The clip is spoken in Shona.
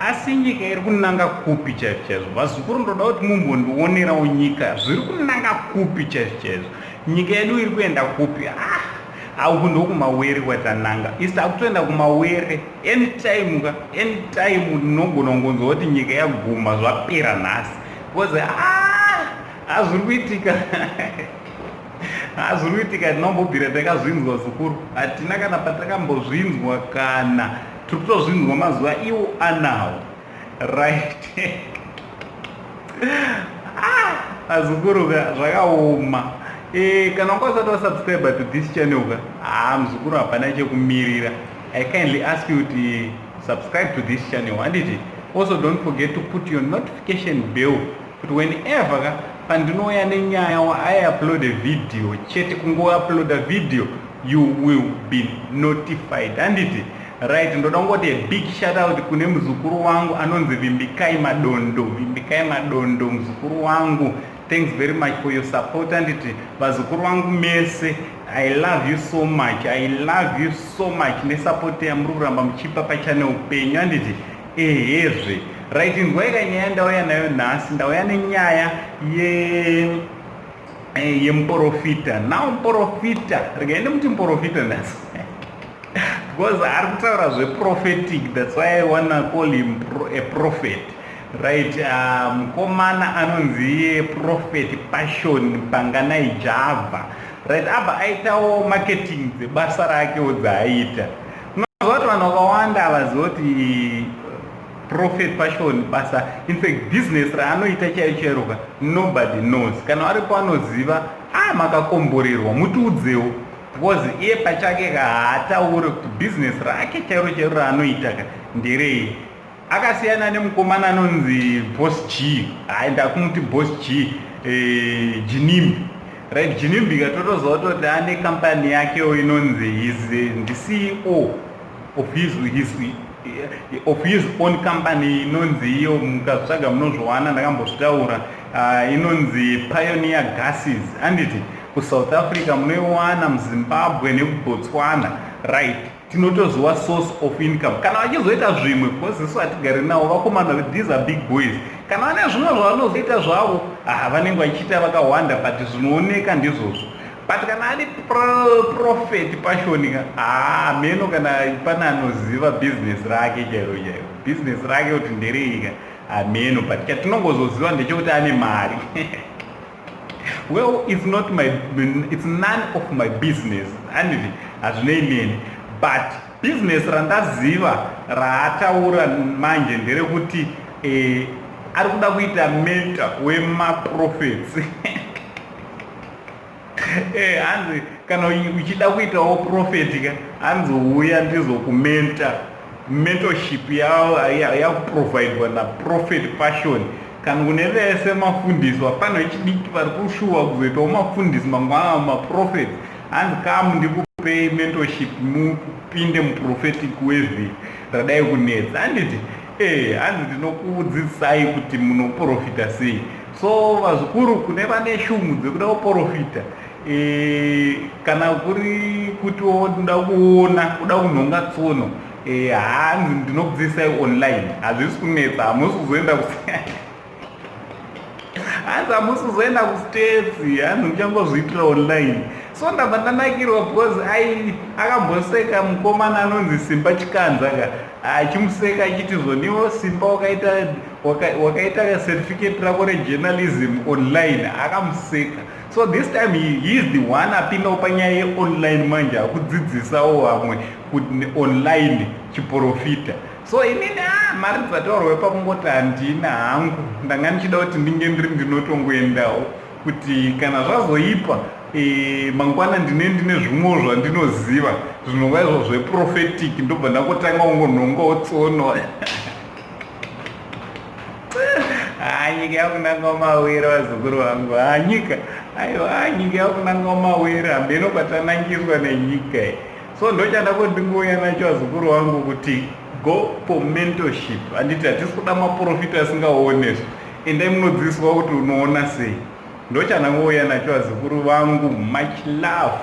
Asi nyika iri kunanga kupi chaizvo chaizvo? Vazukuru, ndoda kuti mumbondionerawo nyika zviri kunanga kupi chaizvo chaizvo. Nyika yedu iri kuenda kupi? Ah, auku ndokumawere kwatananga. Isi takutoenda kumawere. Anytime ka, anytime ndinogona kungonzwa kuti nyika yaguma, zvapera nhasi. Because ah, hazviri kuitika. Hazviri kuitika, tinombobvira takazvinzwa zukuru. Hatina kana patakambozvinzwa kana. Tiri kutozvinzwa mazuva iwo anawo. Right. Ah, azukuru ka zvakaoma. Kana wanga usati wasubscribe to this channel ka, ah, muzukuru hapana chekumirira. I kindly ask you to subscribe to this channel. Handiti? Also don't forget to put your notification bell kuti whenever ka pandinouya nenyaya wa I upload a video chete, kungouploada video you will be notified. Handiti? Right, ndoda kungoti a big shout out kune muzukuru wangu anonzi Vimbikai Madondo. Vimbikai Madondo muzukuru wangu, thanks very much for your support. Handiti vazukuru vangu mese, I love you so much, I love you so much nesupport yamuri kuramba muchipa pachannel penyu. Handiti? Ehezve. Right, inzwai kanyaya ndauya nayo nhasi. Ndauya nenyaya ye yemuprofita. Now muprofita, regai ndimuti muprofita nhasi because ari kutaura zveprophetic, that's why I wanna call him a prophet. Right, mukomana anonzi iye Prophet Passion Panganai Java. Right, abva aitawo marketing dzebasa rakewo dzaaita. Unoziva kuti vanhu vakawanda havaziva kuti Prophet Passion basa, in fact business raanoita chairo chairo ka, nobody knows. Kana varipo anoziva, ah, makakomborerwa, mutiudzewo, because iye pachake ka haatauri kuti business rake chairo chairo raanoita ka nderei. Akasiyana nemukomana anonzi Boss G. Hai, ndakumuti Boss G, Ginimbi. Right, Ginimbi katotoziva kutoti ane kampani yakewo inonzi his, ndi CEO of his own company inonzi iyo, mukazvitsvaga munozviwana, ndakambozvitaura, inonzi Pioneer Gases. Handiti kuSouth Africa munoiwana, muZimbabwe nekuBotswana. Right, tinotoziva source of income. Kana vachizoita zvimwe, because isu hatigari navo vakomana, these are big boys. Kana vane zvimwe zvavanozoita zvavo, ah, vanenge vachiita vakawanda, but zvinooneka ndizvozvo. But kana ari Prophet Passion ka, ah, meno kana pane anoziva business rake chairo chairo, business rake kuti nderei ka, hameno. But chatinongozoziva ndechekuti ane mari. Well, it's none of my business, handiti? Hazvinei neni. But business randaziva raataura manje nderekuti ari kuda kuita mentor wemaprophets. Hanzi kana uchida kuitawo prophet ka, hanzi uya ndizokumentor. Mentorship yakuprovidwa naProphet Passion. Kana kune vese mafundisi vapano vechidiki vari kushuwa kuzoitawo mafundisi mangwana, maprophets, hanzi kamu ndikupei mentorship mupinde muprophetic wave radai kunetsa. Handiti? Hanzi ndinokudzidzisai kuti munoprofita sei. So vazukuru, kune vane shungu dzekuda kuprofita, kana kuri kuti uda kuona, kuda kunhonga tsono, hanzi ndinokudzidzisai online, hazvisi kunetsa, hamusi kuzoenda, hanzi hamusi kuzoenda kuStates, hanzi muchangozviitira online. So ndabva ndanakirwa because ai akamboseka mukomana anonzi Simba Chikanza ka, achimuseka achiti zvoniwo Simba wakaita certificate rako rejournalism online. Akamuseka. So this time he is the one apindawo panyaya yeonline manje, akudzidzisawo vamwe kuti online chiprofita. So inini, ah, mari dzataurwa pakungoti handina hangu, ndanga ndichida kuti ndinge ndiri ndinotongoendawo kuti kana zvazoipa, mangwana ndine zvimwewo zvandinoziva zvinova izvo zveprophetic, ndobva ndangotanga kungonhongawo tsono. Ha, nyika yakunanga mawere, vazukuru vangu. Ha, nyika, aiwa, nyika yakunanga mawere, hambeno kwatanangiswa nenyika iyi. So ndochanda kuti ndingouya nacho, vazukuru vangu, kuti go for mentorship. Handiti hatisi kuda maprofita asingaoneswi? Endai munodzidziswa kuti unoona sei. Ndochandangouya nacho, vazukuru vangu. Much love.